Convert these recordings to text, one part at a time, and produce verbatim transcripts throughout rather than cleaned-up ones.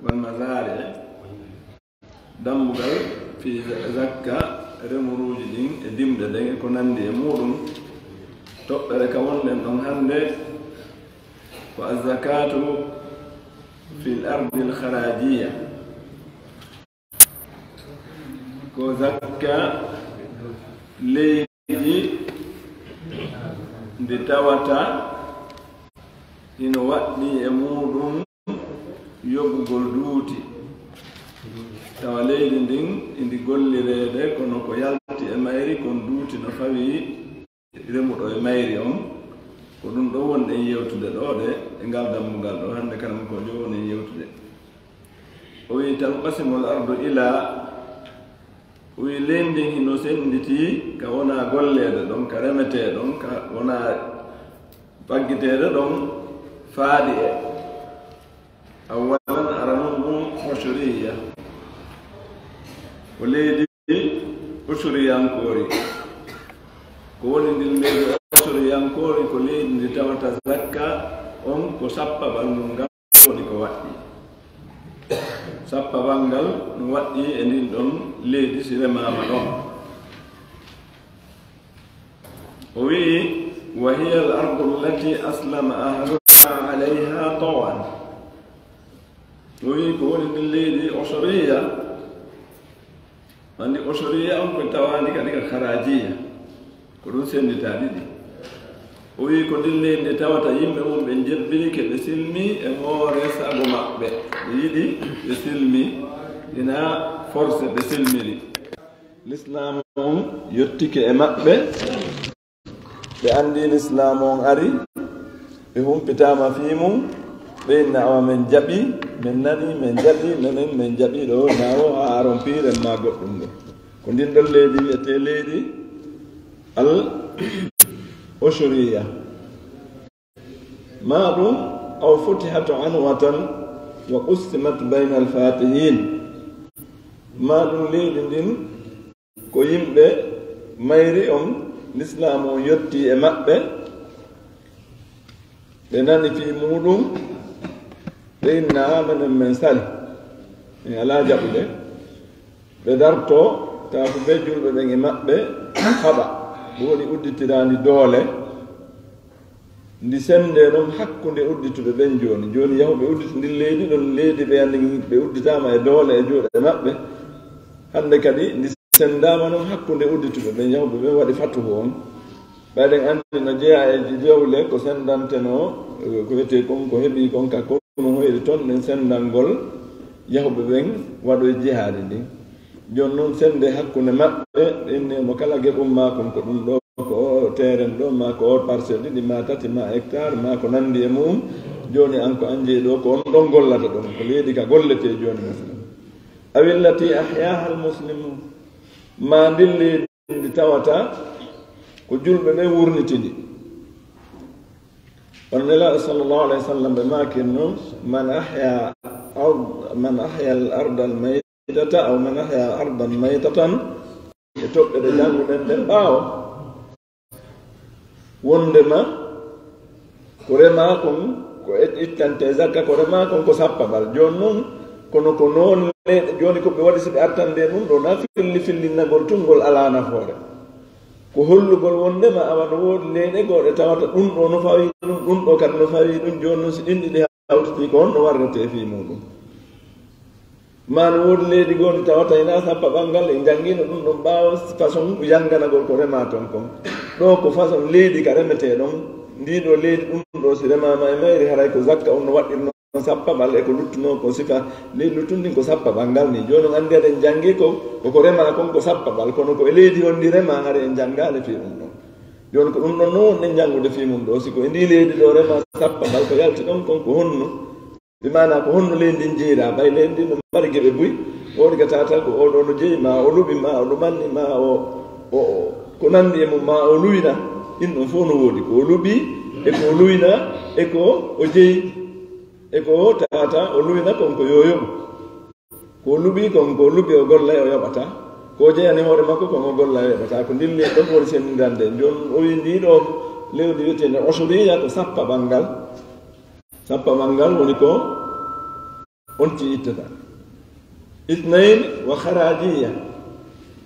والمزارع. Dammugal fii zakka, remuruuji ɗin e dimɗe ɗen e ko nanndi e muuɗum. Toɓɓere ka wonɗen ɗon hannde ko الزكاة في الأرض الخراجية. Ko zakka leydi ndi tawata hino waɗɗii e muuɗum yoɓugol duuti. Tawa leydi ndin e ndi gollireede, kono ko yalti e mayri kon duuti no fawii remuɗo e mayri on. Ko ɗum ɗoo wonɗen yewtude ɗoo de, e ngal dammugal ɗoo, hannde karamokoojo woni yewtude. O wi'i, تنقسم الأرض إلى, o wi'i, leydi ndin hino sennditii ka wonaa golleede ɗon, ka remetee ɗon, ka wonaa faggiteede ɗon, faaɗi e, أولا, aranun ɗum, عشرية. Ko leydi ushuriyankoori. Ko woni ndin leydi ushuriyankoori? Ko leydi ndi tawata zakka on ko sappaɓal mum ngal woni ko waɗɗii. Sappaɓal ngal no waɗɗii e ndin ɗon leydi si remaama ɗon. O wi'i, وهي الأرض التي أسلم أهلها عليها طوعا. O wi'i ko woni ndin leydi ushuriya, anndi ushuriya on ko tawaandi kadi ka kharajiya, ko ɗum sennditaa ɗiɗi. O wi'i ko ndin leydi ndi tawata yimɓe mum ɓe njebbirike, ɓe silmi e hoore sago maɓɓe, ɓe yiɗi, ɓe silmi, ina forcé ɓe silmiri. Lislaamu on yottike e maɓɓe, ɓe anndi Lislaamu on ari, ɓe humpitaama fii mum, ɓe inna awa men jaɓi, men nani, men jaɓi, menen men jaɓi ɗo, naawo haa aron piiren maa goɗɗum ɗo. Ko ndin ɗon leydi wi'etee leydi al ushuriya. Maa ɗum, أو فتحت عنوة وقسمت بين الفاتحين. Maa ɗum leydi ndin ko yimɓe mayri on, Lislaamu on yottii e maɓɓe, ɓe nani fii muuɗum, ɓe inna menen men sali, en alaa jaɓude. Ɓe dartoo, tawa ko ɓe julɓe ɓen e maɓɓe haɓa, ɗum woni udditiraandi doole. Ndi senndee ɗon hakkunde uddituɓe ɓen jooni. Jooni yahuɓe udditi ndin leydi ɗon, leydi ɓe anndi ɓe udditaama e doole e juuɗe maɓɓe. Hannde kadi ndi senndaama ɗon hakkunde uddituɓe ɓen, yahuɓe ɓen waɗi fatuhu on. Ɓayɗen anndi no jeyaa e jawle ko senndantenoo, ko wiyetee kon, ko heɓi kon ka konu hoyri ton, ɗen senndangol yahuɓe ɓen waɗoy jihaadi ndin. Jooni non sennde hakkunde maɓɓe, ɓe inni mo kala geɓum maa kon ko ɗum ɗoo, ko o teeren ɗoo, maa ko o parcelle ɗiɗi, maa tati, maa hectare, maa ko nanndi e mu'um. Jooni an ko an jeyi ɗoo, ko on ɗon gollata ɗon, ko leydi ka golletee jooni, masalan. أو التي أحياها المسلمون. Maa ndin leydi ndi tawata ko julɓe ɓen wurniti ndi. Kono Nelaaɗo sallallahu alayhi wa sallam ɓe maaki no, من أحيا أرض، من أحيا الأرض الميتة، أو من أحيا أرضا ميتة, e toɓɓe ɗe jannguɗen ɗen ɓaawo. Wonndema ko remaa kon, ko et-, ittantee zakka, ko remaa kon ko sappaɓal. Jooni non, kono ko noon leyɗe, jooni ko ɓe waɗi si ɓe artande ɗum ɗoo, na filli fillinnagol tun ngol alaa nafoore. Ko hollugol wonndema awa no woodi leyɗe goo ɗe tawata ɗum ɗoo no fawii ɗum, ɗum ɗoo kadi no fawii ɗum. Jooni non si ɗin ɗiɗi hawtitii, ko honno warretee fii muuɗum? Maa no woodi leydi goo ndi tawata hinaa sappaɓal ngal, en njanngiino ɗum ɗon ɓaawo, façon yannganagol ko remaa ton kon. Ɗoo ko façon leydi ka remetee ɗon, ndii ɗoo leydi ɗum ɗoo si remaama e mayri, haray ko zakka on no waɗɗirnoo sappaɓal e ko luttunoo ko sifa leydi luttun ndin ko sappaɓal ngal nii. Jooni on anndi aɗen janngi ko, ko ko remaa kon ko sappaɓal, kono ko e leydi on ndi remaa, haray en janngaali fii ɗum ɗon. Jooni ko ɗum ɗon non wonɗen janngude fii mum ɗoo, si ko e ndii leydi ɗoo remaa sappaɓal, ko yalti ɗon kon ko honno? Bi maanaa ko honno leydi ndin jeyiraa? Ɓay leydi ndin no mari geɓe buy, woodi ka tawata ko oo ɗoo no jeyi, maa o luɓi, maa o luɓanni, maa o, o, o, ko nanndi e mum, maa o luwina. Ɗin ɗon fow no woodi, ko o luɓi e ko o luwina e ko o jeyi e ko tawata o luwina kon ko yo yoɓu. Ko o luɓi kon, ko o luɓi o gollay o yoɓata. Ko o jeyani hoore makko kon o gollay o yoɓata. Ko ndin leydi ɗon woni senndindirande. Jooni o wi'i ndii ɗoo leydi wi'eteende Osuriya ko sappaɓal ngal. Sappaɓal ngal woni ko On ci ittata. Ithnayn wa kharajiya.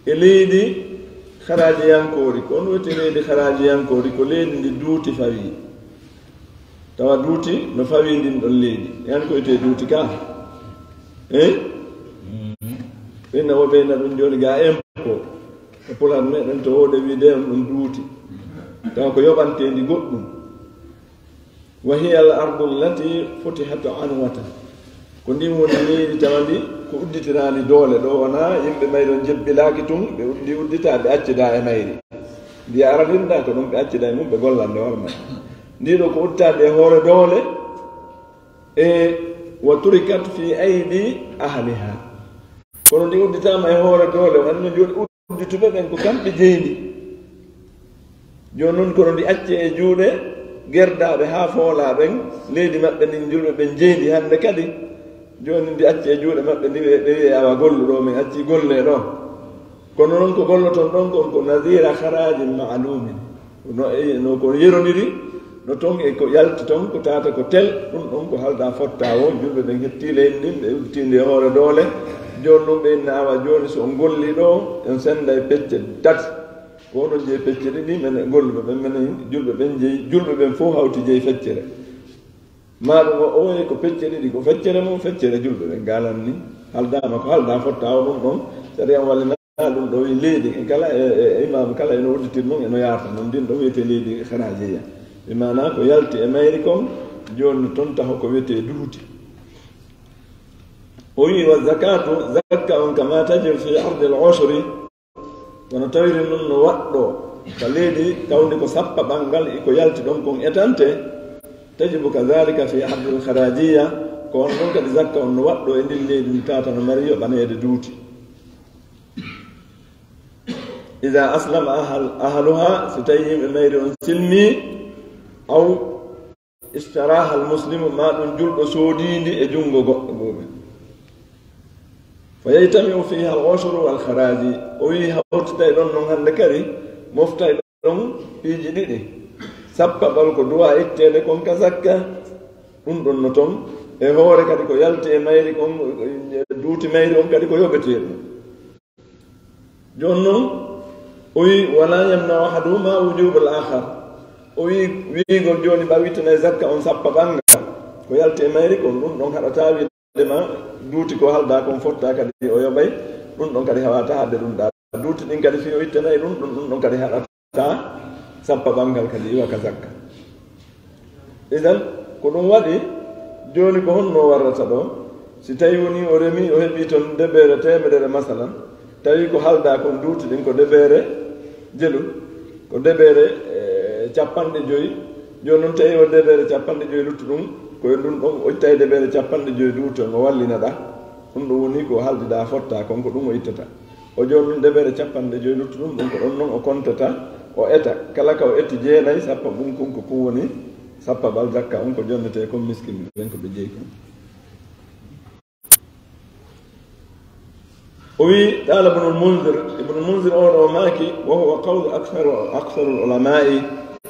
E leydi kharajiyankoori. Ko on wiyetee leydi kharajiyankoori, ko leydi ndi duuti fawi. Tawa duuti no fawi ndin ɗon leydi. Yan ko wiyetee duuti ka? Eh? Ɓe na wo ɓe na ɗum jooni ga impôt. E Pulaar meɗen to wooɗe wiide on ɗum duuti. Tawa ko yoɓanteendi goɗɗum. Wa hiya al ardu allati futihat anwatan. Ko ndin woni leydi tawa ndi ko udditiraani doole ɗo, wonaa yimɓe mayri on jebbilaaki tun, ɓe uddi uddita, ɓe accida e mayri. Ndi aranirda ko ɗum ɓe accida e mum, ɓe gollande hoore mum. Ndi ɗo ko udditaade e hoore doole, e wa turikat fi aydi ahliha. Kono ndi udditaama e hoore doole, wano jooɗi uddituɓe ɓen ko kamɓe jeyndi. Jooni non kono ndi acce e juuɗe gerdaaɓe haa foolaa ɓen, leydi maɓɓe ndin julɓe ɓen jeyndi hannde kadi. Jooni ndi acce e juuɗe maɓɓe ndi ɓe, ɓe wi'e awa gollu ɗo, min acci golle ɗo. Kono non ko golloton ɗon kon ko nadira kharajin ma'lumin. No, e, no ko yeroniri, no ton e ko yalti ton, ko tata ko tel, ɗum ɗon ko halda fotta o, julɓe ɓen hetti leydi ndin, ɓe udditindi e hoore doole. Jooni ɗum ɓe inna awa jooni so on golli ɗo, en senda e pecce tati. Ko onon jeyi pecce ɗiɗi, men golluɓe ɓen, men julɓe ɓen jeyi, julɓe ɓen fof hawti jeyi feccere. Ma ɗum o, o wayi ko pecce ɗiɗi, ko feccere mum, feccere julɓe ɓen galan ni. Haldama ko halda fotta o ɗum ɗon, sariya wallina ɗum ɗo wi leydi, kala e, e, e imam kala eno udditir mum, eno yaata. Non ndin ɗo wiyete leydi kharajiya. Ɓe maana ko yalti e mayri kon, jooni ton taho ko wiyete duuti. O wi wa zakatu, zakka on kama tajib fi ardil ushri, kono tawiri nun no waɗɗo ka leydi tawndi ko sappa ɓangal e ko yalti ɗon kon etante, tajibu kadhalika fi ardil kharajiya, ko on ɗon kadi zakka on no waɗɗo e ndin leydi ndi tata no mari yoɓaneede duuti. Ida aslama ahal-, ahaluha, si tawi yimɓe mayri on silmi, aw ishtaraha al muslimu, ma ɗum julɗo soodindi e junngo goɗɗo gooɓe. Fa yajtami'u fiha al ushru wal kharaji. O wi hawtitay ɗon non hannde kadi, moftay ɗon piiji ɗiɗi. Sappaɓal ko duwa itteede kon ka zakka, ɗum ɗon no ton. E hoore kadi ko yalti e mayri kon, duuti mayri on kadi ko yoɓetee ɗum. Jooni non, o wi, "Wala yamna'u ahaduhuma wujubal akhar." O wi, wiigol jooni ɓa wittanay zakka on sappa ɓanngal. Ko yalti e mayri kon, ɗum ɗon haɗata wiide ma duuti ko halda kon fotta kadi o yoɓay, ɗum ɗon kadi hawata haɗde ɗum ɗa. Duuti ɗin kadi fii o ittanay ɗum, ɗum, ɗum ɗon kadi haɗata ta sappa ɓangal kadi iwa ka zakka. Idan, ko ɗum waɗi, jooni ko honno warrata ɗo? Si tawi woni o remi, o heɓi ton debeere teemedere masalan, tawi ko halda kon duuti ɗin ko debeere jelu, ko debeere, eh, capanɗe joyi, jooni non tawi o debeere capanɗe joyi luttu ɗum, ko e ɗum ɗon o ittay debeere capanɗe joyi duuti on, o wallina ɗa. Ɗum ɗum woni ko haldida fotta kon, ko ɗum o ittata. O jooni ɗum debeere capanɗe joyi luttu ɗum, ɗum ko ɗon non o kontata, o eta. Kala ka o etti jeenay, sappa ɗum kun ko kun woni sappaɓal zakka on ko jonnetee kon miskin ɓen ko ɓe jeyi kon. O wi, qala Ibnul Munzir, Ibnul Munzir o ɗo maaki, wa huwa qawlu aktharu, aktharul ulama'i,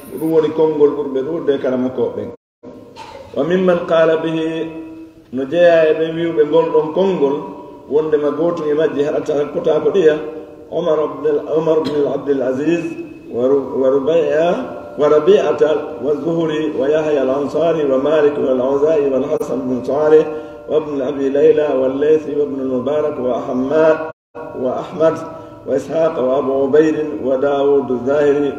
ko ɗum woni konngol ɓurɓe ɗuuɗde e karamakooɓe ɓen. Wa mimman qala bihi, no jeyaa e ɓen wi'uɓe ngol ɗon konngol, wonndema gootun e majji haɗata hakkotaako ɗiya, Umar ibn, Umar ibn Abdul Aziz, wa Ru-, wa Rubai'a, wa Rabi'ata, wa Zuhri, wa Yahya al-Ansari, wa Malik, wa al-Awza'i, wa al-Hasan bin Salih, wa ibn Abi Layla, wa al-Layth, wa ibn al-Mubarak, wa Ahmad, wa Ahmad, wa Ishaq, wa Abu Ubaydin, wa Dawud az-Zahiri.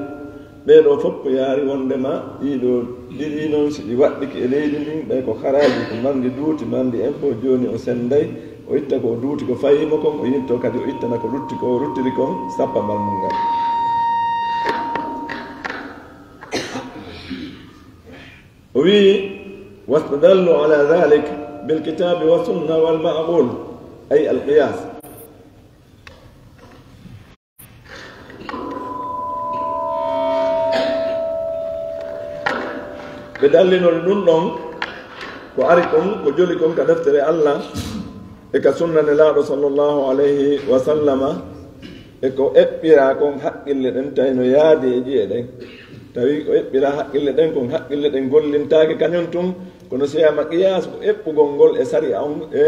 Ɓee ɗoo fof ko yaari wonndema ɗii ɗoo ɗiɗi noon, si ɗi waɗɗike e leydi ndin, ɓay ko haraaji, ko marndi duuti, marndi impôt, jooni o sennday, o itta ko duuti ko fayiima kon, o yilto kadi o ittana ko lutti ko, o ruttiri kon, sappa mum ngal. O wi'i, "Wastadallu ala dhalik bil kitabi wa sunna wal ma'qul," ay al qiyas. Ɓe dallinori ɗum ɗon ko ari kon, ko joli kon ka deftere Allah e ka sunna Nelaaɗo sallallahu alayhi wa sallama, e ko eɓɓira kon haqqille ɗen, tawi no yaadi e ƴi'e ɗen. Tawi ko eɓɓira haqqille ɗen kon, haqqille ɗen gollintaake kañum tun, Kono si wiyaama qiyaas ko eɓɓugol ngol e sariya on e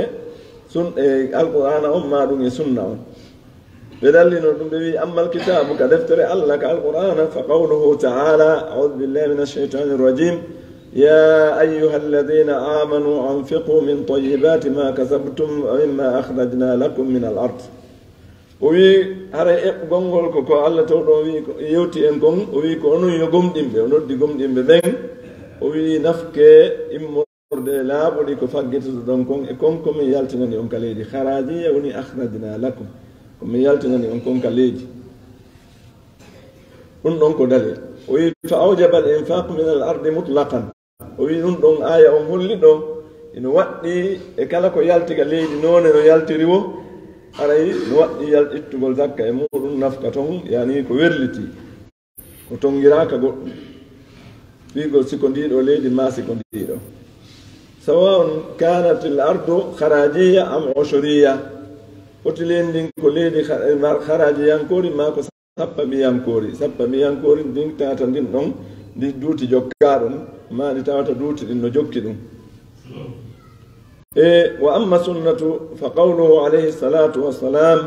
sun-, e Alqur'aana on maa ɗum e sunna on. Ɓe dallino ɗum, ɓe wi'i, "Ammal kitaabu," ka deftere Allah, ka Alqur'aana, "fa qawluhu ta'ala, a'udhu billahi minash shaytanir rajim, ya ayyuhalladhina amanu anfiqu min tayyibati ma kasabtum wa mimma akhrajna lakum minal ard." O wi'i, haray eɓɓugol ngol ko, ko Allah tawɗo on wi'i, ko yewti en kon, o wi'i, "Ko onon yo gomɗinɓe," o noddi gomɗinɓe ɓen, o wi'i, "Nafke immorde laaɓuɗi ko faggitotoɗon kon, e kon ko min yaltinani on ka leydi." Kharajiyya woni akhrajna lakum, ko min yaltinani on kon ka leydi. Ɗum ɗon ko dalil. O wi'i, "Fa awjaba al infaq min al ardi mutlaqan." O wi'i ɗum ɗon aaya on holli ɗo, ino waɗɗi e kala ko yalti ka leydi noone no yaltiri wo, haray no waɗɗi yal-, ittugol zakka e muɗum nafka ton, yani ko werliti, ko tongiraaka goɗɗum. Wi'ugol si ko ndi ɗo leydi maa si ko ndi ɗo. Sawa'un kanat al ardu kharajiyya am ushuriyya. Foti leydi ndin ko leydi kha-, kharaajiyankoori maa ko sappaɓiyankoori. Sappaɓiyankoori ndin tawata ndin ɗon, ndi duuti jokkaa ɗum, maa ndi tawata duuti ɗin no jokki ɗum. E, wa amma sunnatu fa qawluhu alayhi salatu wassalam,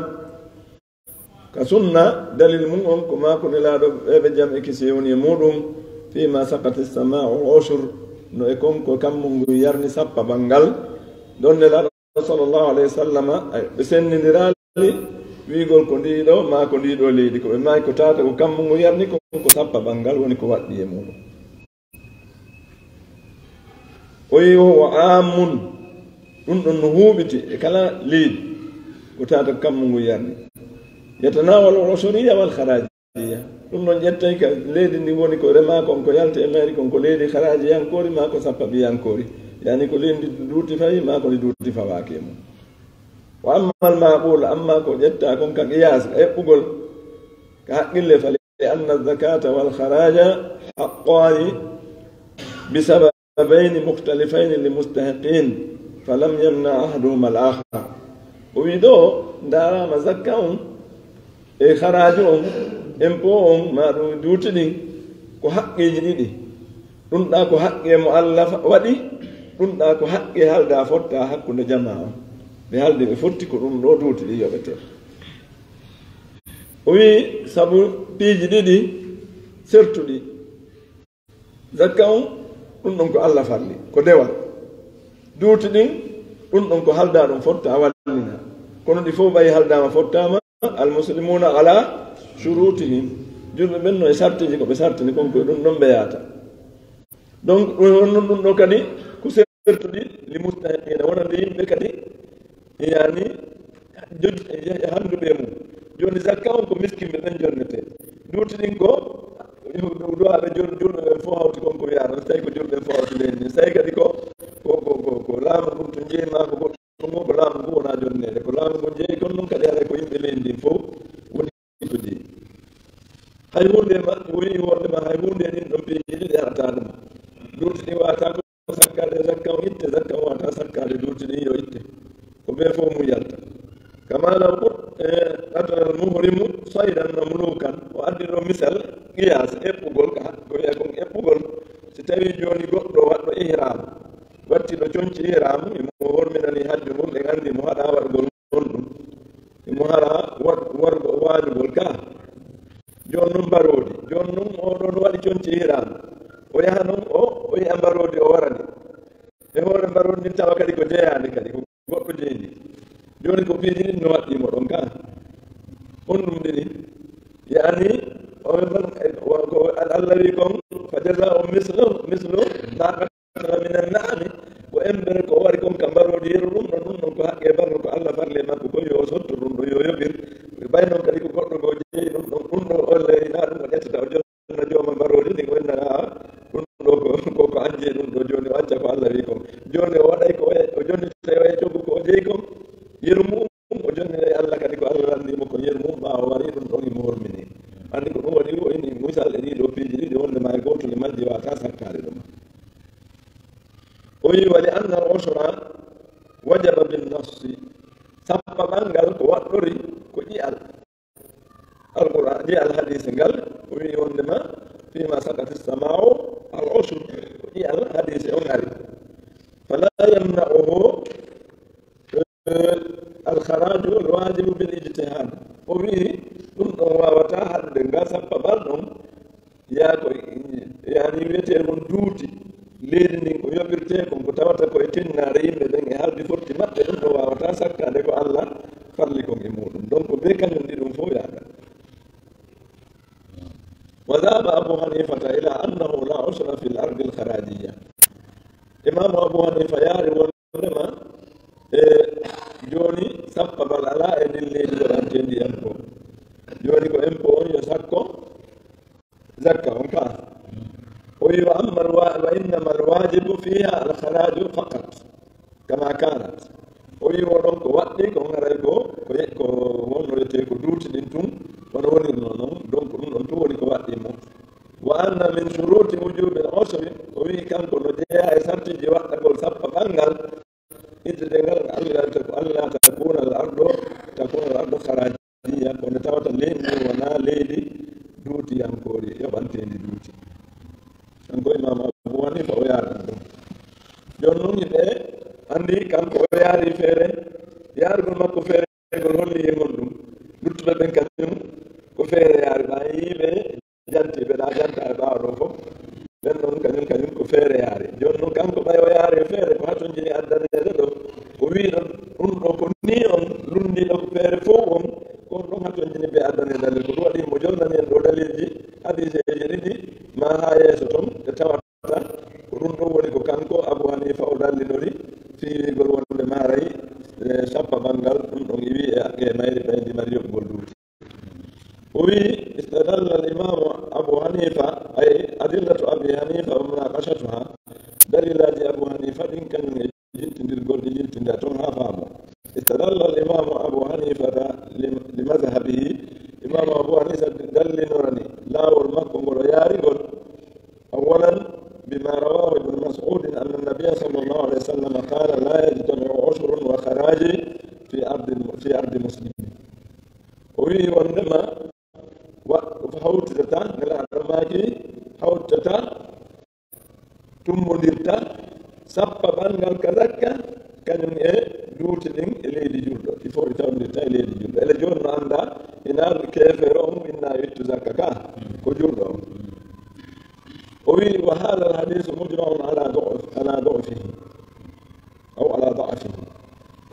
ka sunna, dalil mum on ko maaku Nelaaɗo, ɓe ɓe jam e kisi woni e muɗum, fi ma saqati sama'u al ushur, no e kon ko kammu ngu yarni sappaɓal ngal. Ɗon Nelaaɗo sallallahu alayhi wa sallama, ay, ɓe senndindiraali wi'ugol ko ndi ɗo, maa ko ndi ɗo leydi. Ko ɓe maayi ko tawata ko kammu ngu yarni kon ko sappaɓal ngal woni ko waɗɗi e muɗum. O wi'i, "Wa huwa amun." Ɗum ɗon no huuɓiti e kala leydi ko tawata ko kammu ngu yarni. Yatanawalu al ushuriyya wal kharajiyya. Ɗum ɗon ƴettay ka leydi ndi woni ko remaa kon, ko yalti e mayri kon, ko leydi haraajiyankoori maa ko sappaɓiyankoori, yani ko leydi ndi duuti fawi maa ko ndi duuti fawaaki e mum. Wa amma al ma'qul, amma ko ƴetta kon ka qiyaas, ka eɓɓugol, ka haqqille, fa li anna zakata wal kharaja haqqani bi sababayni mukhtalifayni li mustahiqin, fa lam yamna ahaduhuma al akhar. O wi ɗo, ndaarama zakka on e haraaju on, impôt on, maa ɗum duuti ɗin, ko haqqeeji ɗiɗi. Ɗum ɗa ko haqqe mo Allah fa-, waɗi, ɗum ɗa ko haqqe halda fotta hakkunde jamaa on. Ɓe haldi ɓe fotti ko ɗum ɗo duuti ɗi yoɓete. O wi sabu piiji ɗiɗi sertuɗi. Zakka on, ɗum ɗon ko Allah farli, ko dewal. Duuti ɗin, ɗum ɗon ko halda ɗum fotta wallina. Kono ɗi fof ɓayi haldama fottama, al muslimuna ala shurutihim. Julɓe ɓen no e sartiji ko ɓe sartini kon, koye ɗum ɗon ɓe yaata. Donc, ɗum wonno ɗum ɗo kadi, ko sertuɗi li mustahiqina, wonande yimɓe kadi, yani, joj-, handuɓe e mum. Joni zakka on ko miskinɓe ɓen jonnete. Duuti ɗin ko, duwaɓe jul-, julɓe ɓen fof hawti kon ko wiya, no tawi ko julɓe ɓen fof hawti leydi ndin. So tawi kadi ko, ko, ko, ko, ko laamu ngun to jeyi ma ko goɗɗum, ko laamu ngu wona jonnede. Ko laamu ngun jeyi kon ɗum kadi haray ko yimɓe leydi ndin fof woni ko jeyi. Hay hunde ma, o wi wonde ma hay hunde ɗin ɗon piiji ɗiɗi haɗata ɗum. Duuti ɗin wata ko sakkade zakka o itte, zakka o wata sakkade duuti ɗin yo itte. Ko ɓe fof mum yalta. Kama law qut-, eh, qatala al muhrimu saydan mamlukan. O addi ɗo misal, qiyas, eɓɓugol ka, ko wiya kon eɓɓugol. Si tawi joni goɗɗo waɗɗo ihram, watti ɗo conci ihram, imo horminani hajju mum, ɓe andi mo haɗa waɗugol on ɗum. Imo hara war-, wargo waajugol ka. Jooni noon mbaroodi. Jooni noon o ɗon waɗi conci hiraama. O yaha noon o, o yi'a mbaroodi o warani. E hoore mbaroodi ndin tawa kadi ko jeyaande kadi, ko goɗɗo jeyi ndi. Jooni ko piiji ɗin no waɗɗii mo ɗon ka. On ɗum ɗini. Yaani, o, o, ko Allah wi kon, fa jazaa'un mislu, mislu ma qatala minan na'ami, ko embere ko o waɗi kon ka mbaroodi yeru ɗum ɗon, ɗum ɗon ko haqqe barro ko Allah farli e makko kon, yo o sotto ɗum ɗon, yo yoɓir. Ɓay noon kadi ko goɗɗo goo jeyi ɗum ɗon, ɗum ɗo o leyna ɗum o ƴettata o jonna jooma mbaroodi ndi, o inna, "Aa, ɗum ɗo ko, ko, ko an jeyi ɗum ɗo, jooni o acca ko Allah wi kon." Jooni o waɗay ko o, o jonnitay o e coggu ko o jeyi kon, yeru mum, o jonnira e Allah kadi ko Allah lanndii mo kon yeru mum, ɓaawo o wari ɗum ɗon imo hormini. Anndi ko ɗum waɗi o ini misal e ɗii ɗoo piiji ɗiɗi, wonde ma e gootol e majji wata sakkaade ɗum. O wi, "Wa li anna al ushra wajaba bin nassi." Sappaɓal ngal ko waɗɗori ko ƴi'al Alqur'aan, ƴi'al hadiise ngal, o wi wonde ma, "Fima saqati sama'u al ushur." Ko ƴi'al hadiise on ari. فلا يمنعه الخراج الواجب بالاجتهاد. O wi'i ɗum ɗon waawata haɗude ngal sappaɓal ɗon, yaa ko, yani, wiyetee kon duuti leydi ndin, ko yoɓirtee kon, ko tawata ko e tinnaare yimɓe ɓen e haldi fotti maɓɓe, ɗum ɗon waawata sakkaade ko Allah falli kon e muɗum. Donc, be kañum ɗi ɗum fof yaaka. وذهب أبو حنيفة إلى أنه لا عشر في الأرض الخراجية. Imaamu Abu Hanifa yaari wondema, e, jooni sappaɓal alaa e ndin leydi yoɓanteendi impôt. Jooni ko impôt on yo sakko zakka on ka. O wi, وأما الوا-، وإنما الواجب فيها الخراج فقط كما كانت. O wi, o ɗon ko waɗɗi ko ngaray ko, ko ye-, ko wonno wiyetee ko duuti ɗin tun, wano wonirno non. Donc, ɗum ɗon tun woni ko waɗɗi mo. وأن من شروط وجوب العشر, o wi kanko no jeyaa e sartiji waɗɗagol sappaɓal ngal, idde ngal, ألا تك-، ألا تكون الأرض، تكون الأرض خراجية, ko nde tawata leydi ndin wonaa leydi duutiyankoori, yoɓanteendi duuti. Kanko Imaamu Abu Hanifa o yaari ɗum. Jooni non hiɓe anndi kanko o yaari feere, yaarugol makko feere ngol holli e ngonɗum. Luttuɓe ɓen kañum ko feere yaari, ɓay yiiɓe janti, ɓe ɗa janta e ɓaawo ɗo fof. Ɓen ɗon kañum, kañum ko feere yaari. Jooni non kanko ɓay o yaari e feere ko hatonjini addaneede ɗo. Ko wi'i ɗon, ɗum ɗo ko nii on lunndiiɗo ko feere fof on, ko on ɗon hatonjini ɓe addanee dalil. Ko ɗum waɗi mo jonnani en ɗo dalilji, hadiiseeje ɗiɗi, ma haa yeeso ton, ɗe tawata ko ɗum ɗon woni ko kanko Abu Hanifa o dallilori fii wi'ugol wonde maaray, e, sappaɓal ngal, ɗum ɗon iwi e haqqe mayri ɓay ndi mari yoɓugol duuti. O wi'i, استدل الإمام أبو حنيفة، أي أدلة أبي حنيفة ومناقشتها, dalilaaji Abu Hanifa ɗin kañum e jiltindirgol ɗi jiltinda ton haa faamo. استدل الإمام أبو حنيفة لم-، لمذهبه, Imaamu Abu Hanifa dallinorani laawol makko ngol o yaarigol, أولا بما رواه ابن مسعود أن النبي صلى الله عليه وسلم قال: لا يجتمع عشر وخراج في أرض، في أرض مسلم. O wi'i wondema wa-, hawtidata, Nelaaɗo maaki, hawtata, tummbondirta sappaɓal ngal ka zakka, kañum e duuti ɗin e leydi julɗo. Il faut ɗi tawndirta e leydi julɗo. Ele jooni no annda, ina keefeero on inna ittu zakka ka, ko julɗo on. O wi'i, وهذا الحديث مجمع على ضعف، على ضعفه. أو على ضعفه.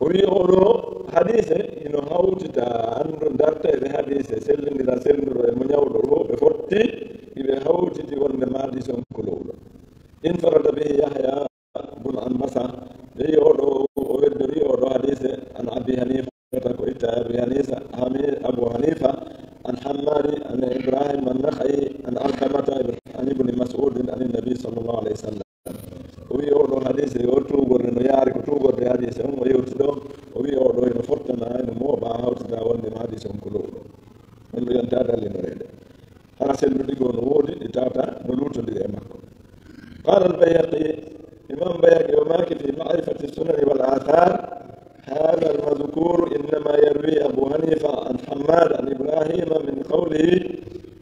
O wi'i, oo ɗoo hadiise ino hawtita, anndu darta e hadiise sellindira, sellindiro e mo ñawɗo ɗoo, ɓe fotti, iɓe hawtiti wonde ma hadiise on ko lowɗo. انفرد به يحيى بن عنبسة. Ɓe wi'i, oo ɗoo, o weddori oo ɗoo hadiise عن أبي حنيفة, ko itta e Abi Hanifa, Hami-, Abu Hanifa, عن حماد عن إبراهيم النخعي عن علقمة عن ابن مسعود عن النبي صلى الله عليه وسلم. O wi'i oo ɗoo hadiise yo tuugorde no yaari ko tuugorde hadiise on o yewti ɗoo. O wi'i oo ɗoo ino fottana, ino mooɓa hawtida wonde ma hadiise on ko lowɗo. On ɗo yonta dallinoreede. Hara selluɗi goo no woodi, ɗi tawata no luutondiri e makko. قال البيهقي, Imam Bayhaqi o maaki في معرفة السنن والآثار، هذا المذكور إنما يروي أبو حنيفة عن حماد عن إبراهيم من قوله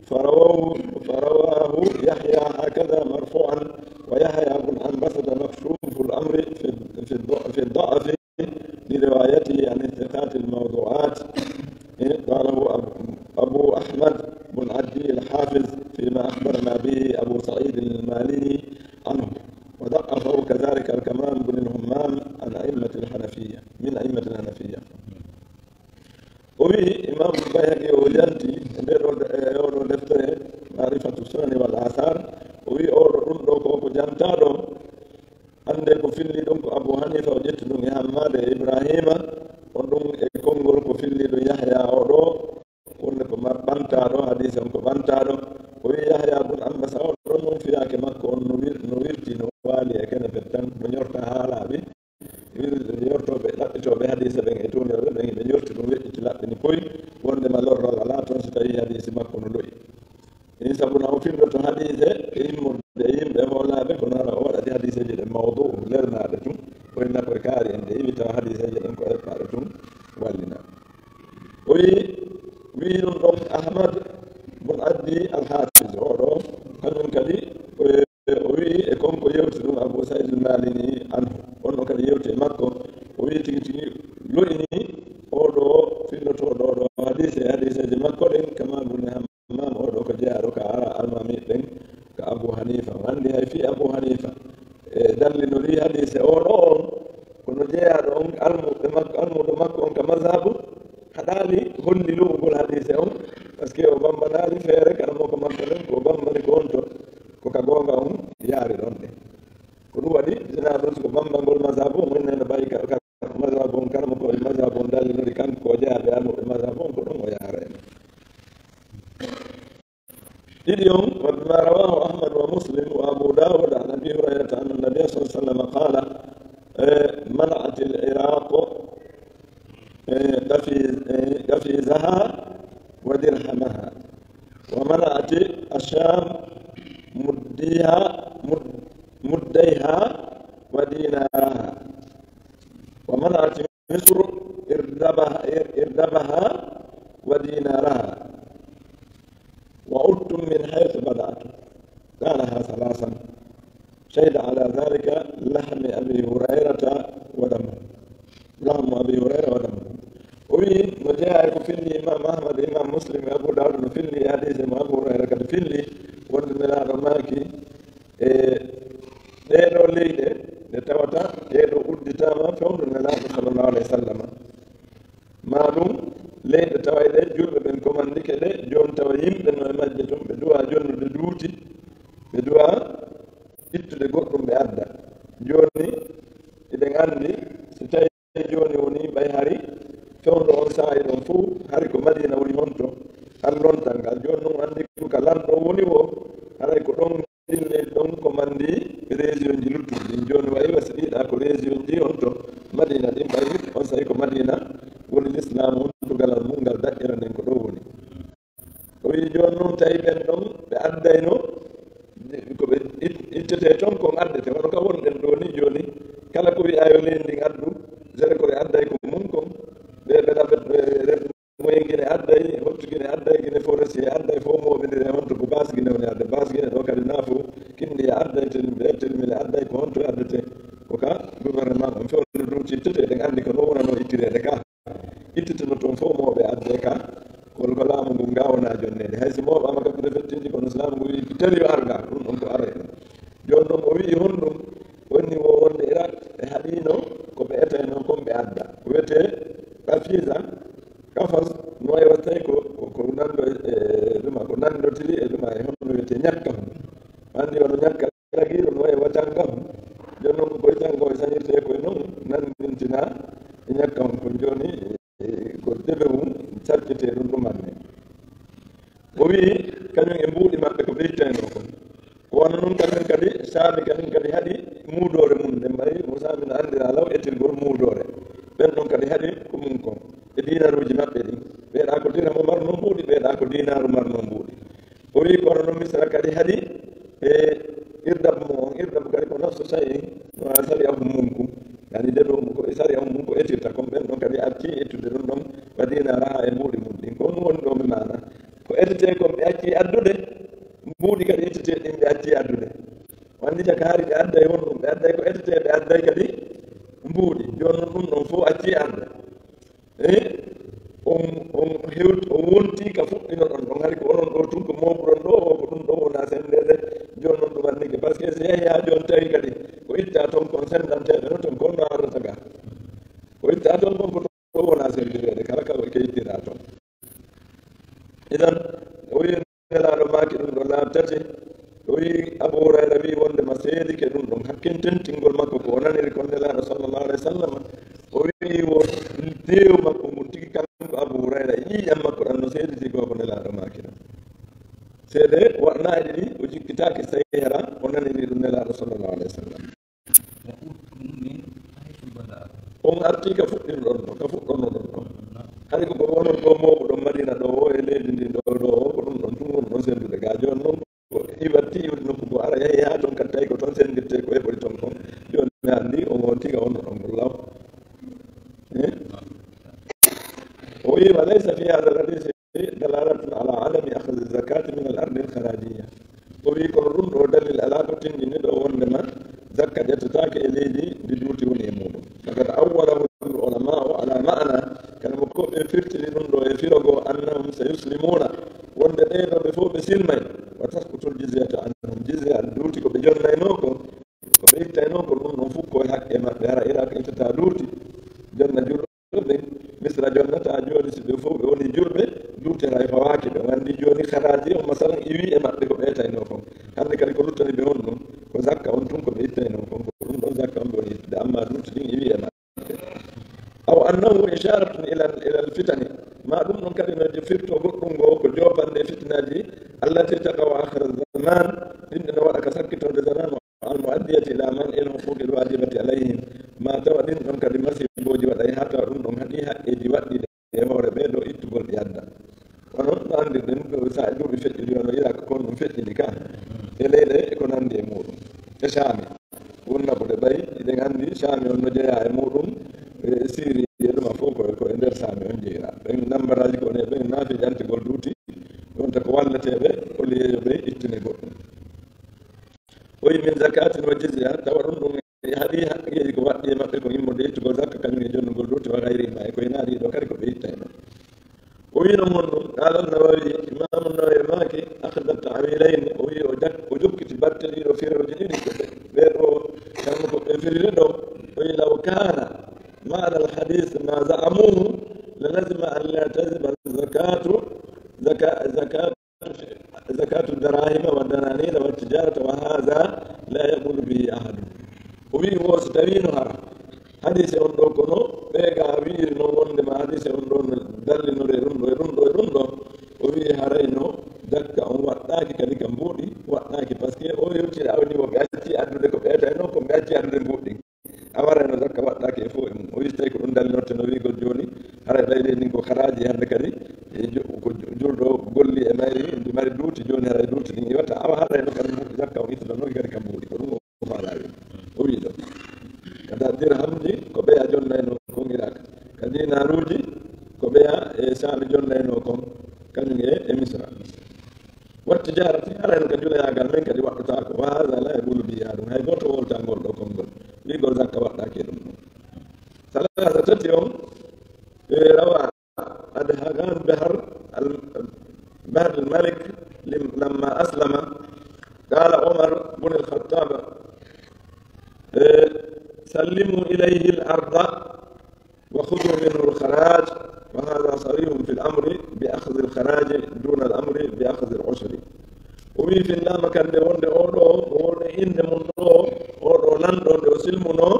فرواه، فرواه يحيى هكذا مرفوعا، ويحيى بن عنبسة مكشوف الأمر في، في الض-، في الضعف لروايته عن الثقات الموضوعات. قاله أبو، أبو أحمد بن عدي الحافظ فيما أخبرنا به أبو سعيد الماليني عنه، وضعفه كذلك الكمام بن الهمام عن أئمة الحنفية، من أئمة الحنفية. O wi'i, Imam Bayhaqi o yanti e nder o de-, e oo ɗoo deftere, Ma'rifatu Sunani wal Athar, o wi'i, oo ɗoo, ɗum ɗoo ko, ko jantaaɗo, annde ko filli ɗum ko Abu Hanifa, o ƴetti ɗum e Hammada e Ibrahima, on ɗum e konngol ko filli ɗum Yahya oo ɗoo, wonde ko ma-, ɓantaaɗo, hadiise on ko ɓantaaɗo. O wi'i Yahya bun Ambasa on ɗon, on fiyaake makko on no wir-, no wirti, no waali e kene pettan, no ñorta haalaaɓi. Wir-, yortooɓe, ɗaɓɓitooɓe hadiise ɓen e tuunirooɓe ɓen, ɓe ñorti ɗum, weƴƴiti, laɓɓini poy, wonde ma lorral alaa toon si tawii hadiisi makko no lo'i. Ɗin sabu na o findoto hadiise e immorde e yimɓe hoolaaɓe, kono hara o waɗati hadiiseeji ɗin mawdu, lernaaɗe tun, o inna koye kaari en, ɗe iwi tawa hadiiseeji ɗin ko eppaaɗe tun, wallina. O wi'i, wi'i ɗum ɗon Ahmad bun Addi al-Hafiz, oo ɗoo, kañum kadi, o, o wi'i, e kon ko yewti ɗum Abu Saïd al-Malini anhu, o fillotooɗo ɗo hadiise, hadiiseeji makko ɗin, Kamal bun Hammam, o ɗo ko jeyaaɗo ka ara almaami ɓen, ka Abu Hanifa. On anndi hay fii Abu Hanifa, e dallinori hadiise o ɗo on, kono jeyaaɗo on, almuɓe makko, almuɗo makko on ka mazhabu, haɗaali holli luɓugol hadiise on, parce que o bambanaali feere, karamoko makko ɗen, ko o bambani ko on to, ko ka goonga on yaari ɗon ɗe. Ko ɗum waɗi, sinaa ɗon si ko bambangol mazhabu on, on nena bayi ka, ka mazhabu on, karamoko e mazhabu on dallinori kanko ko o jeyaaɓe almuɓe mazhabu on, ko ɗon o yaara en. Ɗiɗi on, وبما رواه أحمد ومسلم وأبو داود عن أبي هريرة أن النبي صلى الله عليه وسلم قال، eh, منعت العراق, eh, قفي-, eh, قفيزها ودرهمها، ومنعت الشام مديها، مد-، مديها ودينارها، ومنعت مصر إردبها، إردبها ودينارها، وعدتم من حيث بدأتم. قالها ثلاثا. شهد على ذلك لحم أبي هريرة ودمه. لحم أبي هريرة ودمه. O wi'i, no jeyaa e ko filli Imam Ahmad, Imam Muslim, e Abu Dawud no filli e hadiise mo Abu Hurayra kadi filli, wonde Nelaaɗo maaki, e ɗee ɗoo leyɗe ɗe tawata ɗee ɗoo udditaama fewndo Nelaaɗo sallallahu alayhi wa sallam. Maa ɗum leyɗe tawayɗe julɓe ɓen komandike ɗe, jooni tawa yimɓe no e majje tun, ɓe duwaa jonnude duuti, ɓe duwaa ittude goɗɗum ɓe adda. Jooni, hiɗen anndi, si tawi jooni woni ɓay hari fewndo on saa'i ɗon fow, hari ko Madina woni honto, har lontal ngal. Jooni non anndi ko ka lanɗo woni woo, haray ko ɗon ɗin leydi ɗon ko mandi région ji luttuɗi ɗin. Jooni wayi wa si ɗiɗa ko région ji honto Madina ɗin, ɓay on saa'i ko Madina woni Lislaam honto galal mum ngal daƴƴira nden ko ɗo woni. O wi'i, jooni non tawi ɓen ɗon ɓe addayno, ko ɓe it-, ittete ton kon addete. Wano ka wonɗen ɗo ni jooni, kala ko wi'aa yo leydi ndin addu, zere ko ɓe adday ko mum kon, ɓe, ɓe ɗaɓɓe, ɓe, ɓe, moyen Gine adday, hottu Gine adday, Gine forestier adday, fof mooɓindire honto ko base Gine woni adde, base Gine ɗo kadi naa fof kinniya adday, ten, ɓe telmile adday, ko honto addete, ko ka gouvernement on fof no ɗum ittete, eɗen anndi ko no wonano ittireede ka. Ittitino toon fof mooɓe adde ka, kono ko laamu ngu ngaawanaa jonneede. Hay si mooɓaama ka préfecture ji, kono so laamu ngu wi'i teli yo ar ga, ɗum ɗon ko arayno. Jooni noon o wi'i honɗum woni wo wonde Irak ɓe haɗiino ko ɓe etayno kon ɓe adda. Ko wiyetee Kafiza, Kafas, no wayi waɗi tawi ko, ko, ko nanndo e, e ɗuma, ko nanndotiri e ɗuma e honno wiyetee ñakka hon. Anndi wano ñakka Lagiiɗo no wayi wa jannga hon. Jooni noon ko koye janngo e sañirtee koye noon nanndintinaa e ñakka hon kon. Jooni, e, ko debe mum caccetee ɗum ɗumanne. O wi'i, kañum e mbuuɗi maɓɓe ko ɓe ittaynoo kon. Ko wano noon kañum kadi, Saami kañum kadi haɗi muudoore mum nde mari, mo Saami no anndiraa law etirgol muudoore. Ɓen ɗon kadi haɗi ko mum kon. E diinaruuji maɓɓe ɗin. Ɓeeɗaa ko dirhamu marnoo mbuuɗi, ɓeeɗaa ko diinaaru marnoo mbuuɗi. O wi'i, kono noon Misra kadi haɗi e irdab mo on, irdab kadi ko nafsu shay'in, no sariya hum mum ko. Yani de ɗum ko e sariya hum mum ko etirta, kon ɓen ɗon kadi arti ettude ɗum ɗon, wa diinara e mbuuɗi mum ɗin. Ko ɗum woni ɗo mi maana. Ko etete kon ɓe acci addude, mbuuɗi kadi etete ɗin ɓe acci addude. Wandi jaka hari ɓe adday honɗum, ɓe adday ko etete, ɓe adday kadi mbuuɗi. Jooni noon ɗum ɗon fof acci arde. E on, on hewti, on wonti ka fuɗɗinoɗon ɗon. Hari ko onon ɗo tun ko mooɓuɗon ɗo, o ko ɗum ɗo wona senndeede. Jooni noon ɗum anndike. Par ce que si yahi haa jooni tawi kadi ko itta toon kon senndanteeɓe no toon kon no ardata ga. Ko itta toon kon ko ɗum ɗo wona senndireede. Kala ka ko ittira toon. Idan, o wi'i Nelaaɗo maaki ɗum ɗo laabi tati. O wi'i, Abu Hurayra wi'i wonde ma seedike ɗum ɗon. Hakkintintingol makko ko o naniri kon Nelaaɗo sallallahu alaihi wasallam. O wi'i wo teewu makko ngun tigi kanko Abu Hurayra, e ƴiiƴam makko ɗan no seediti ko ko Nelaaɗo maaki ɗum. Seede waɗnaaɗi ɗiɗi, o jikkitaaki sey hara o naniri ɗum Nelaaɗo sallallahu alaihi wasallam. On arti ka fuɗɗinɗon ɗon, ka fuɗɗonnoɗon ɗon. Hari ko ko wonon ɗo mooɓuɗon Madina ɗo o e leydi ndin ɗo, ɗo o, ko ɗum ɗon tun woni ɗon senndude. Ga jooni noon, ko iwatti iwde nokku goo, ara yahi haa toon kadi tawi ko toon senndirtee ko heɓori toon kon. Jooni mi anndi on, on tiga on ɗon ko law. Eh? O wi'i, وليس في هذا الحديث دلالة على عدم أخذ الزكاة من الأرض الخراجية. O wi'i, kono ɗum ɗo dalil alaa ko tindini ɗo wondema zakka ƴettataake e leydi ndi duuti woni e muuɗum. فقد أوله العلماء على معنى, kala mo ko ɓe firtiri ɗum ɗo e firo goo, annahum sayuslimuna, wonde ɓee ɗoo ɓe fof ɓe silmay, wa tasqutul jizyata anhum, jizya duuti ko ɓe jonnaynoo kon, ko ɓe ittaynoo ko ɗum ɗon fof ko e haqqe maɓɓe, hara Irak ittataa duuti, jonna julɓe, Misra jonnataa jooni, si ɓe fof ɓe woni julɓe, duuti hay fawaaki ɓe. On anndi jooni haraaji on, masalan, iwi e maɓɓe ko ɓe etaynoo kon. Hannde kadi ko luttani ɓe on ɗum, ko zakka on tun ko ɓe ittaynoo kon, ko ɗum ɗon zakka on ɓe woni ittude, amma duuti ɗin iwi e maɓɓe. Aw annahu isharatun ila, ila alfitani, ma ɗum ɗon kadi no firto goɗɗum goo ko joopande fitinaaji, allati taqa'u akhira zaman, ɗin ɗi no waɗa ka sakkitorde zaman, al muaddiyati ila man'il huquqil wajibati alayhim, ma tawa ɗin ɗon kadi masibooji waɗay haa tawa ɗum ɗon haɗi haqqeeji waɗɗiiɗi e hoore ɓee ɗoo ittugol ɗi adda. Kono no anndirɗen, ko sa duuɓi feƴƴuɗi wano Irak kon ɗum feƴƴini ka, e leyɗe e ko nanndi e muɗum, e Saami. Won naɓude ɓay, eɗen anndi Saami on no jeyaa e muɗum, e Siiri e ɗuma fof ko, ko e nder Saami on jeyiraa. Ɓen nambaraaji ko ne, ɓen naafi ƴantigol duuti, wonta ko walleteeɓe, o liyeeyo ɓe ittine goɗɗum. O wi min zakatin wa jizya, tawa ɗum ɗum haɗi haqqeeji ko waɗɗi e maɓɓe ko immorde ittugol zakka, kañum e jonnugol duuti wa gayri ma, e ko e naari ɗo kadi ko ɓe ittayno. O wi non honɗum, qala Nawawi, Imamu Nawawi maaki, akhda ta'wilayni, o wi o jak-, o jokkiti batte ɗiɗo firooji ɗiɗi, ko ɓe, ɓe ɗo, kamɓe ko ɓe firiri ɗo, o wi law kana ma'na al-hadith ma za'amuhu, la lazima an la tajiba zakatu, zaka-, zakatu, zakatu darahima wa dananira wa tijarata wa hadha la yaqulu bihi ahadun. O wi wo si tawino hara hadise on ɗo, kono ɓe ga wiiri noon wondema hadise on ɗo no dallinore ɗum ɗo e ɗum ɗo e ɗum ɗo. O wi harayno zakka on waɗɗaaki kadi ka mbuuɗi, waɗɗaaki, parce que o yewtiri awdi mo ɓe acci addude ko ɓeetayno, ko ɓe acci addude mbuuɗi. A warayno zakka waɗɗaaki e fof e mum. O wi tawi ko ɗum dallinorte no wiigol jooni, haray ɓay leydi ndin ko haraaji hannde kadi, e jo-, ko ju-, julɗo golli e mayri, ndi mari duuti, jooni haray duuti ɗin iwata, awa harayno kadi mbuuɗi zakka on ittata noon kadi ka mbuuɗi. Ko ɗum o faalawi. O wi ɗo. Kada dirhamji ko ɓeya jonnayno kon Irak. Ka dinaruuji ko ɓeya e Saami jonnayno kon, kañum e, e Misra. Wa tijarati, harayno ka julayaagal men kadi waɗɗotaako. Wa hadha la yaqulu bihi ahadun, hay gooto wolta ngol ɗo konngol, wiigol zakka waɗɗaaki e ɗum ɗum. Salaasa tati on, e, rawa Adhagan Bahr al-, Bahr al-Malik lim-, lamma aslama, qala Umar bin al-Khattab, e, sallimu ilayhi al-arda, وخذوا منه الخراج، وهذا صريح في الأمر بأخذ الخراج دون الأمر بأخذ العشر. O wi fillaama kadi wonde oo ɗoo, wonde innde mum ɗoo, oo ɗoo lanɗo nde o silmunoo,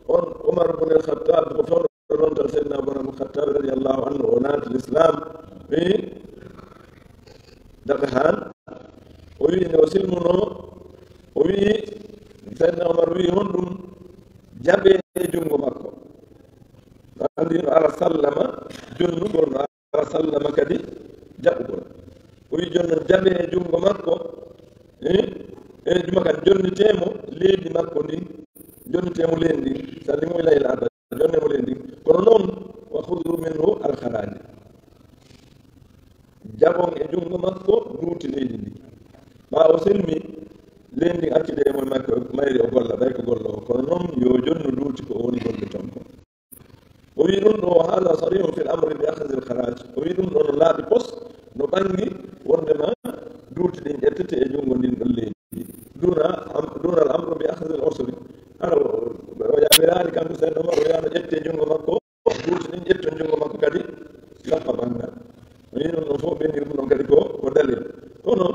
on Umar bun al-Khattab, ko fewndo ɗon tan Seydina Umar bun al-Khattab radiyallahu anhu, o naati Lislaam, wi daga haan, o wi nde o silmunoo, o wi, Seydina Umar wi honɗum jaɓe e junngo makko. Anndi no ara sallama jonnugol, no ara sallama kadi jaɓugol. O wi jooni noon jaɓe e junngo makko, e, e juma kan jonnitee mo leydi makko ndin, jonnitee mo leydi ndin, sallimu ilayhi al-arda, jonnee mo leydi ndin. Kono noon, wa khudu minhu al-kharaj. Jaɓon e junngo makko duuti leydi ndin. Ɓaawo silmi, leydi ndin accide e mo makko, mayri o golla, ɓay ko golloowo. Kono noon, yo jonnu duuti ko o woni golle ton kon. O wi ɗum ɗo, wa hadha sarihun fil amri bi akhdhi al kharaj. O wi ɗum ɗo no laaɓi pos, no ɓangi wondema duuti ɗin ƴettete e junngo ndin ɗon leydi. Duna am-, duna al amru bi akhdhi al usri. Hara o, o, o yamiraani kanko Seydina Umar, o wiyaama ƴette junngo makko, duuti ɗin ƴetton junngo makko kadi, lappa ɓanngal. O wi ɗum ɗon fof, ɓenni ɗum ɗon kadi ko, ko dalil. Kono,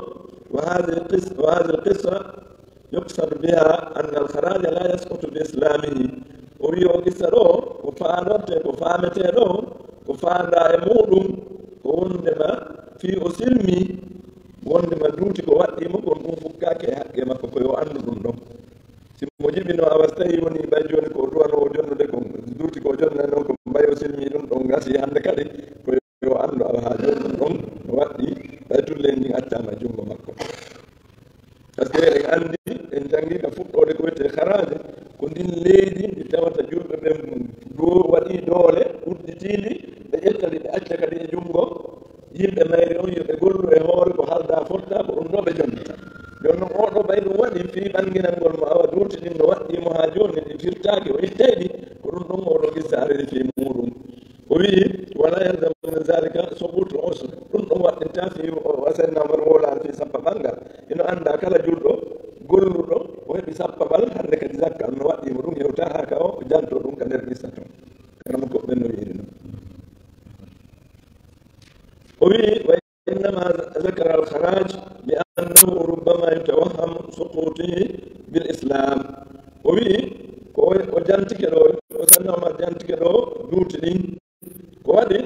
wa hadhihi al qis-, wa hadhihi al qissa yuqsadu biha anna al kharaja la yasqutu bi islamihi. O wi o qissa ɗo, ko faandorte, ko faametee ɗo, ko faandaa e muɗum, ko wondema fii o silmi, wondema duuti ko waɗɗii mo kon, ɗum fukkaaki e haqqe makko, ko yo anndu ɗum ɗon. Si mo jibinoo, awa si tawii woni ɓay jooni ko o duwanoo o jonnude kon, duuti ko o jonnay noon kon, ɓay o silmii ɗum ɗon, gasi hannde kadi ko yo anndu, awa haa jooni ɗum ɗon no waɗɗii, ɓay tulleen ndin accaama e junngo makko. Parce que en anndi, en janngi ka fuɗɗoode ko wiyetee haraaji, ko ndin leydi ndi tawata julɓe ɓen do-, waɗii doole, udditiindi, ɓe ƴetta ɗi, ɓe acca kadi e junngo yimɓe mayri on, yo ɓe gollu e hoore ko haldaa fotta, ko ɗum ɗo ɓe jonnata. Jooni non, oo ɗoo ɓay ɗum waɗi fii ɓannginangol mo, awa duuti ɗin no waɗɗii mo haa jooni, ɗi firtaaki, o ittay ɗi, ko ɗum ɗon oo ɗoo qissa ariri fii muuɗum. O Wii, wala yalzamu min zalika subutul usr. Ɗum ɗon waɗɗinta fi o wasanna mar wola fi sappa ɓangal. Ino annda kala julɗo golluɗo o heɓi sappa ɓal hannde kadi zakka no waɗɗimo ɗum hewta ha ka o janto ɗum ka nder qissa ton. Kanama ko ɓen no wi'iri ɗum. O wii, wa innama zakara al kharaj bi annahu rubbama yutawahham suqutihi bil islam. O wii, ko o jantike ɗo, o sanna omar jantike ɗo duuti ɗin. Ko waɗi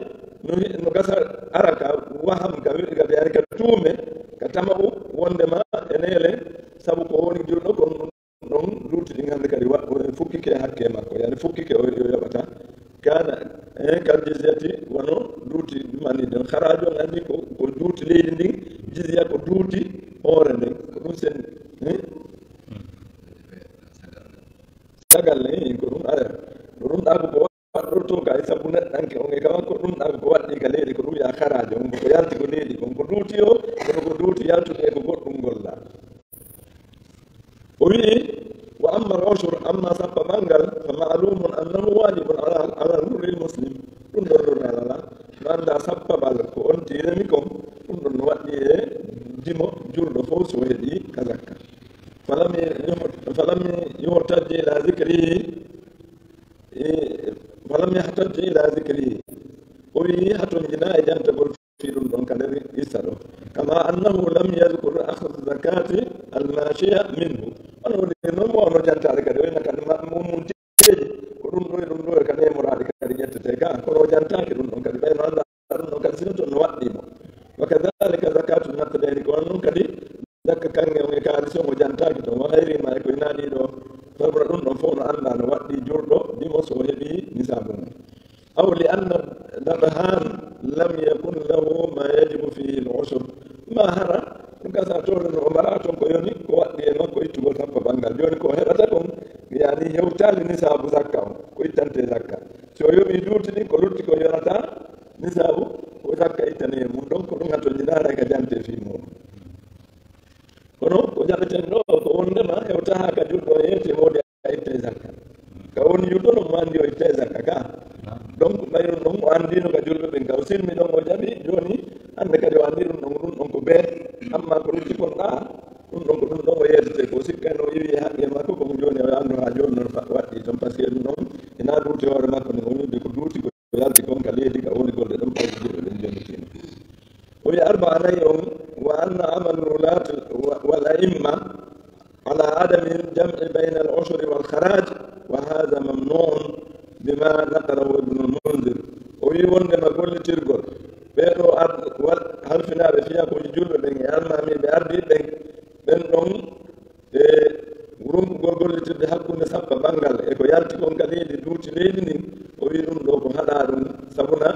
no hi- no gasa ara ka waham ka wi- ka yani ka tuume ka tama'u wondema e neele sabu ko woni julɗo kon ɗon duuti ɗin hannde kadi wa- fukkike hakke makko yani fukkike o yo yoɓata kana e kal jizyati wano duuti mani ɗen harajo on anndi ko ko duuti leydi ndin jizya ko duuti hoore nden ko ɗum sen eh? Sagal ne ko ɗum ara ko ɗum ɗago ko waɗɗorto ka e sabu neɗɗanke on e kama ko ɗum ɗago ko waɗɗi ka leydi ko ɗum ya harajo on ko yalti ko leydi kon ko duuti o kono ko duuti yaltude e ko goɗɗum golla o wii wa amma al ushur amma sappa ɓangal fa ma'lumun annahu wajibun ala al hurri al muslim ɗum ɗon ɗon alala no annda sappa ɓal ko on tiremi kon ɗum ɗon no waɗɗi e dimo julɗo fof so heɓi ka zakka falam yuhtaj ila zikrihi falam yahtaj ila zikrihi o wi hatonjina e jantagol fi ɗum ɗon ka nder issa ɗo kama annahu lam yadkur akhd zakati almashiya minhu on woni noon mo ono jantaade kadi o ina kadi mum teji ko ɗum ɗo e ɗum ɗo e ka nemoraɗi kadi ƴettete ka kono o jantaaki ɗum ɗon kadi ɓayno annda ɗum ɗon kadi sino toon no waɗɗimo wa kadalika zakatu naqdayni ko on ɗum kadi zakka kanŋe on e kaalisi on o jantaaki toon wa hayrima e ko inaɗi ɗo sabra ɗum ɗon fof no annda no waɗɗi julɗo dimo so o heɓi nisabu mum aw li anna dabhan lam yakun lahu ma yajibu fihi l ushur ma hara ɗum kasa towde no o mara toon ko yoni ko waɗɗi e makko ittugol sappo ɓanngal jooni ko heɓata kon yani hewtali nisabu zakka on ko ittante zakka so o yoɓi duuti ɗin ko lutti ko yonata nisabu ko zakka ittane e mum ɗon ko ɗum hatonjinaare ka jante fii muɗum kono ko jaɓeten ɗo ko wondema hewtaha ka julɗo yeete wodi a itte zakka ka woni julɗo ɗum mo anndi o itte zakka ka donc ɓayru ɗum o anndino ka julɓe ɓen ka o silmi ɗon o jaɓi jooni hannde kadi o anndi ɗum ɗon ɗum ɗon ko bee amma ko lutti kon ɗa ɗum ɗon ko ɗum ɗon o yeetete ko sikkano o iwi haqqe makko ko jooni o anndu ha jooni noon waɗɗi toon par ce que ɗum ɗon ina duuti hoore makko nde o yudde ko duuti ko yalti kon ka leydi ka woni golde ɗon paytidiɓe ɓen jonnitima o wi arba anayi on wa anna amal wulat wal aimma ala adami ljam'i bayna al ushri wal kharaj wa hadha mamnu'un bima naqalahu ibnu al mundir o wi wondema gollitirgol ɓeɗo halfinaɓe fiyakuji julɓe ɓen e almamiɓe ardiɓe ɓen ɓen ɗon e ronkugol gollitirde hakkunde sappa banngal e ko yalti kon ka leydi duuti leydi ndin o wi ɗum ɗo ko haɗa ɗum sabuna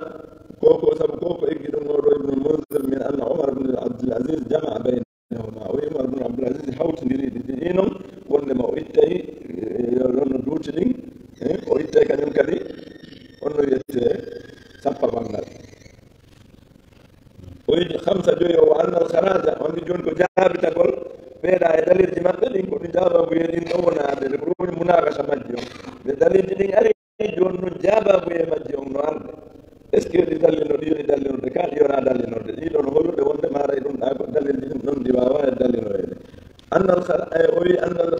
koko sabu koko eggi ɗum oɗo ibnu munzir min anna omar bne abdul aziz jama baynahuma o wi omar bne abdul aziz hawtindiri ɗi ɗiɗi noon wondema o ittay ɗonno duuti ɗin o ittay kañum kadi onno wiyette sappa banngal o wi hamsa joyi o wa annal haraja on ɗi jooni ko jaabitagol ɓeeɗa e dalilji maɓɓe ɗin ko ɗi jaababuye ɗin ɗo wona arde ko ɗum woni munakasa majji on nde dalilji ɗin ari jooni ɗum jaababuye majji on no arde est ce que ɗi dallino ɗi yoni dallinorde ka ɗi yona dallinorde ɗi ɗon hollude wonde maray ɗum ɗa ko dalilji ɗin ɗon ɗi wawa e dallinoreede annal o wi annal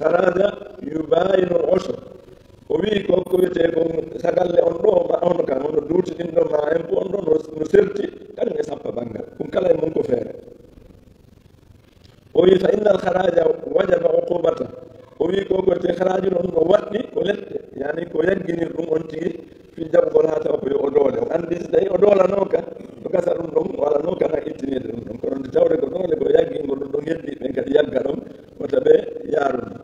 haraja yubayinu l usr o wii ko ko wiyetee kon sagalle on ɗo ma on kam ono duuti ɗin ɗo ma en po on ɗo no serti kañum e sappa banngal ɗum kala e mum ko feere o wii fa innal haraja wajaba uqubata o wii ko ko wiyetee haraji ɗon no waɗɗi ko lette yani ko yagginir ɗum on tigi fi jaɓugol ha tawa ko yo o doole o anndi so tawi o doolanoka no gasa ɗum ɗon o alanoka na ittinede ɗum ɗon kono nde tawde ko doole ko yaggingol ɗum ɗon heddi ɓen kadi yagga ɗon wota ɓe yaaruni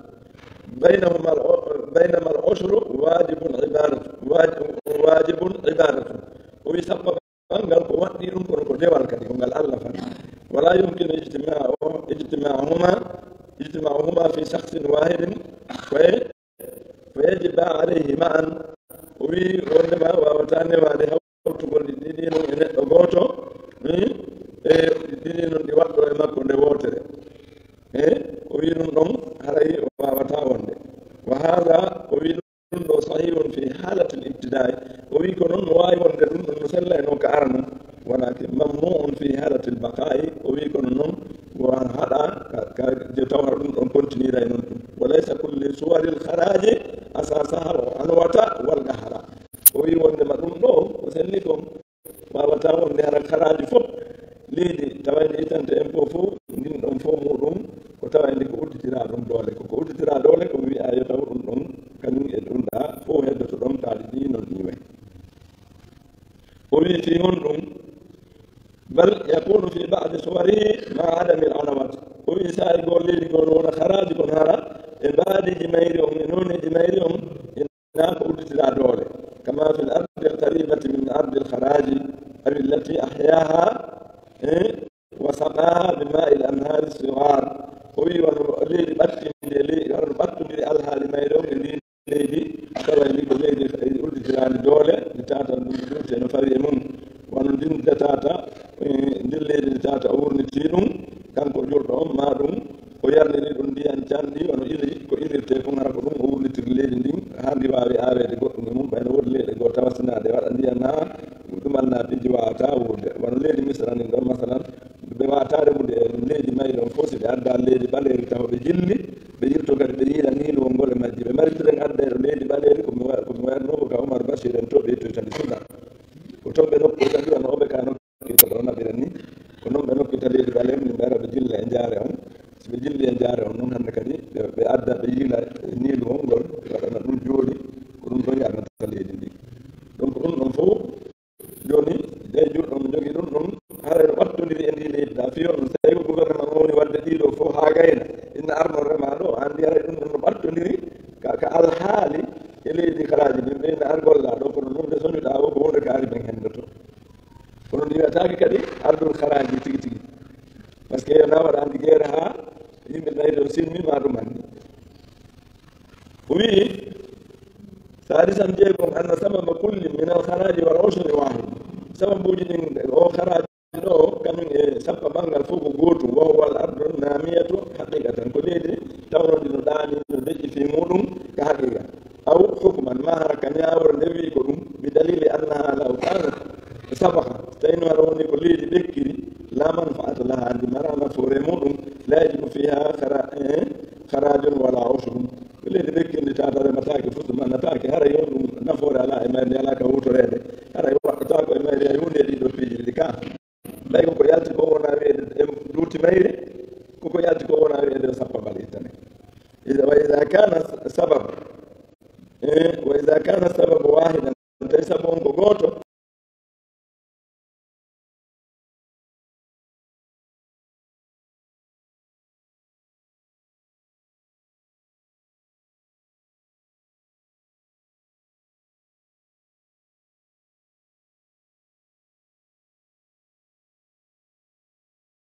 بينهما الع- بينما العشر واجب عبادة واجب, واجب عبادة o wi sappo ɓanngal ko waɗɗi ɗum kono ko dewal kadi ko ngal Allah fan ولا يمكن اجتماع اجتماعهما اجتماعهما في شخص واحد فيجب عليه معا o wi wondema wawata newaade hawtugol ɗi ɗiɗi noon e neɗɗo gooto e ɗiɗi noon ɗi waɗɗo e makko nde wootere e o wi ɗum ɗon haray wawata wonde wa hada o wi ɗum ɗo sahihun fi halati l ibtidai o wi ko noon no wawi wonde ɗum ɗon no sellay noon ka ara noon. Walakin mamnu'un fi halatil baqa'i, o wi kono noon ko an haɗa ka, ka je tawata ɗum ɗon continue ay noon ɗum. Wa laysa kulli suwaril kharaji asasaha al anwata wal qahra. O wi wondema ɗum ɗo ko selli kon wawata wonde hara kharaji fof leydi tawayde itante impôt fof ndin ɗon fof muɗum ko tawayde ko udditira ɗum doole. Ko ko udditira doole ko mi wi'a yo taw ɗum ɗon kañum e ɗum ɗa fof heddoto ɗon taali ɗi non iwe. O wi fi honɗum? Bal yakunu fi ba'di suwarihi ma adami al anawat. O wi sa'i goo leydi goo no wona kharaji kon hara e mbaadiji mayri on e noneji mayri on e na ko udditira doole. Kama fi al ardi al qaribati min ardi al kharaji aw allati ahyaha, eh, wa saqaha bi ma'i al anhari sighar. O wi wano leydi ɓattindi e leydi, wano ɓattondiri alhaali mayri on e ndin leydi, tawa ndi ko leydi udditiraandi doole, ndi tata ɗum ɗum te no fawi e mum. Wano ndin de tata, eh, ndin leydi ndi tata o wurniti ɗum, kanko julɗo on, ma ɗum o yarniri ɗum ndiyan canɗi, wano iri, ko irirte kon hara ko ɗum o wurnitiri leydi ndin, haa ndi waawi aaweede goɗɗum e mum, ɓayno woodi leyɗe goo tawa sinaa ɗe waɗa ndiyan haa ɗumal na piiji waawata wuurde. Wano leydi Misra ndin ɗon, masalan, ɓe waawata remude e leydi mayri on fof, si ɓe adda leydi ɓaleeri tawa ɓe jilli, ɓe yilto kadi ɓe yiila niiluwol ngol e majji. Ɓe mari turen adda e ɗo leydi ɓaleeri, ko mi wa-, ko mi wayatnoo ko ka Omar Bashir en to, ɓe ittoy kadi Sudan. Ko toon ɓe nokku kadi, wano oɓe ka nokku to ɗo naɓira ni. Ko noon ɓe nokkita leydi ɓaleeri, ni ɓe ara ɓe jilla e jaare on. Si ɓe jilli e jaare on noon, hannde kadi ɓe, ɓe adda ɓe yiila niiluwol ngol, ɓe waɗana ɗum jooni, ko ɗum ɗon yarnata leydi ndi. Donc ɗum ɗon fof, jooni, dey julɗo mo jogii ɗum ɗon, hara no ɓattondiri e ndi leydi ɗa, fii on, tawi ko gouvernement on woni waɗde ɗii ɗoo fof haa gayna, inna arno rema ɗo, anndi hara ɗum ɗon no ɓattondiri ka, ka alhaali e leydi karaaji ɗin, ɓe inna ar golla ɗo, kono ɗum ɓe soñuɗaa o ko wonde kaari ɓen henndoto. Kono ndi wiyataake kadi ardol karaaji tigi tigi. Parce que na waɗa anndi geere haa yimɓe nayi ɗo sinmi ma ɗum anndi. O wi'i, sadisan jeegom, anna sababa kulli min al kharaji wal ushri wahid. Sababuuji ɗin o kharaji ɗo, kañum e sappa ɓanngal fof ko gootum, wa huwa al ardu namiyatu haqiqatan, ko leydi tawnondi no ɗaani, no deƴƴi fii muɗum ka haqiqa. Aw hukman, ma hara ka ñaawore nde wi'i ko ɗum, bi dalili annaha law kanat sabaha, tawi no hara woni ko leydi ɓekkiri, la manfaata laha, ndi mara nafoore muɗum, la yajibu fiha khara-, eh, kharajun wala ushrun. Ko leydi ɓekkindi tata remataake, fusu mannataake, haray on ɗum nafoore alaa e mayri, ndi alaa ka huutoreede. Haray waɗɗataako e mayri hay huunde e ɗii ɗoo piiji ɗiɗi ka. Ɓay ko ko yalti ko wona wiyeede en duuti mayri,